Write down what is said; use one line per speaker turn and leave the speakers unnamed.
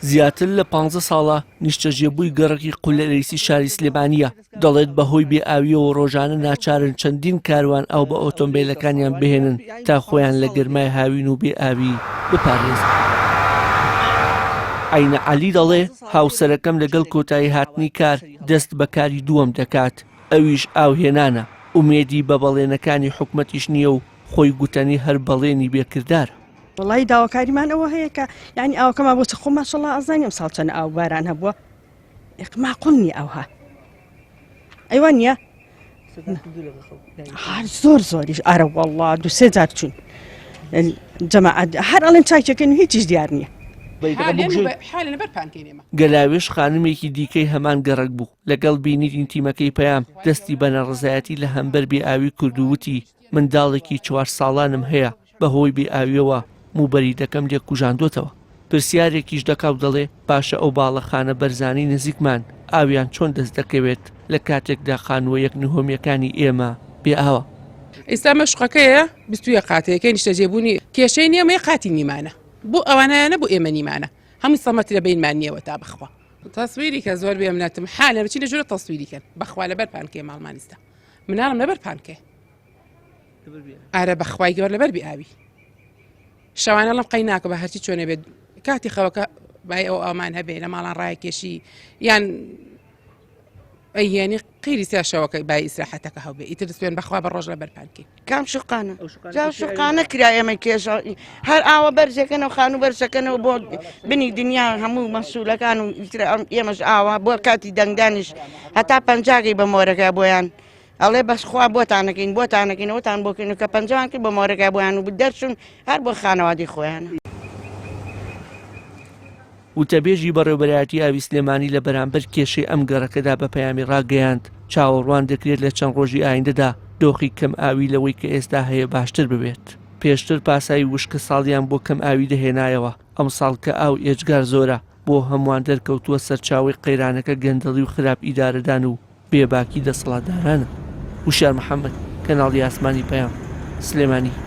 زیاتر لە پانزە ساڵە نیشتەجێبووی گەڕەکی قولەرەیسی شاری سلێمانییە، دەڵێت بەهۆی بێ ئاوییەوە ڕۆژانە ناچارن چەندین کاروان ئاو بە ئۆتۆمبێلەکانیان بهێنن تا خۆیان لە گەرمای هاوین و بێ ئاوی بپارێزن. عەینە عەلی دەڵێ هاوسەرەکەم لەگەڵ کۆتایی هاتنی کار دەست بە کاری دووەم دەکات، ئەویش ئاو هێنانە، ئومێدی بە بەڵێنەکانی حکومەتیش نییە و خۆی گوتەنی هەر بەڵێنی بێ کردارە.
وەڵایی داواکاریمان ئەوە هەیە کە یانی ئاوەکەمان بۆ چ خۆ ماشەڵا ئەزانی ئەمساڵ چەند ئاو باران هەبووە ماقول نییە ئەوها ئەیوان نییە هەر زۆر زۆریش ئارە وەڵا دوسێ جار چوون جەماعەت هەر ئەڵێن چاکەکەن هیچیش دیار نییە.
گەلاوێژ خانمێکی دیکەی هەمان گەڕەک بوو، لەگەڵ بینینی تیمەکەی پەیام، دەستی بە ناڕەزایەتی لە هەمبەر بێ ئاوی کرد و وتی، منداڵێکی چوار ساڵانم هەیە، بەهۆی بێ ئاویەوە موبەریدەکەم لێ کوژاندۆتەوە. پرسیارێکیش دەکا و دەڵێ، باشە ئەو باڵەخانە بەرزانەی نزیکمان ئاویان چۆن دەست دەکەوێت لە کاتێکدا خانووە یەک نهۆمییەکانی ئێمە بێ ئاوە؟
ئیستا ئەمە شوقەکەیە 21 قاتە یەکەی نیشتەجێبوونی کێشەی نییە ئەمە یەک قاتی نیمانە بۆ ئەوانایانە بۆ ئێمە نیمانە هەمووی سە مەترە بەینمان نییەوە تا بخوا تەسویری کە زۆر بێ منەتم حالە بچینە ژوورە تەسویری کەن بەخوا لەبەر پانکەی ماڵمان ئیستا مناڵم لەبەر پانکەی ئارە بەخوای گەور لەبەر بێ ئاوی شەوانە ڵم قەی ناکە بە هەرچی چۆنێ بێت کاتی خەوەکە بای ئەو ئەمان هەبێ لە ماڵان ڕایکێشی یان ئەیهێنی قیری سیا شەوەکە بای ئیسراحەتەکە هەبێ ئیتر سوێن بەخوا بە ڕۆژ لە بەرپانکی
کام شقانە جا شقانە کرا ئێمە کێشە هەر ئاوە بەرزەکەنەوە خانوو بەرزەکەنەوە بۆ بنی دنیا هەموو مەسوولەکان و ئێمەش ئاوا بۆ کاتی دەنگدانیش هەتا پەنجاگەی بە مۆرەکە بۆیان ئەڵێ بەس خوا بۆتانەکەین بۆتانەکەین ئەوتان بۆکەین و کە پەنجەوان کرد بە مۆرەکە بۆیان و دەرچوون هەر بۆ خانەوادی خۆیانە.
وتەبێژی بەڕێوەبەرایەتی ئاوی سلێمانی لە بەرامبەر کێشەی ئەم گەڕەکەدا بە پەیامی ڕاگەیاند، چاوەڕوان دەکرێت لە چەند ڕۆژی ئایندەدا دۆخی کەمئاوی لەوەی کە ئێستا هەیە باشتر ببێت. پێشتر پاساوی وشکەساڵیان بۆ کەمئاوی دەهێنایەوە، ئەمساڵ کە ئاو ئێجگار زۆرە، بۆ هەمووان دەرکەوتووە سەرچاوەی قەیرانەکە گەندەڵی و خراپ ئیدارەدان و بێباکی دەسەڵاتدارانە. وشیار محەمەد، کەناڵی ئاسمانی پەیام، سلێمانی.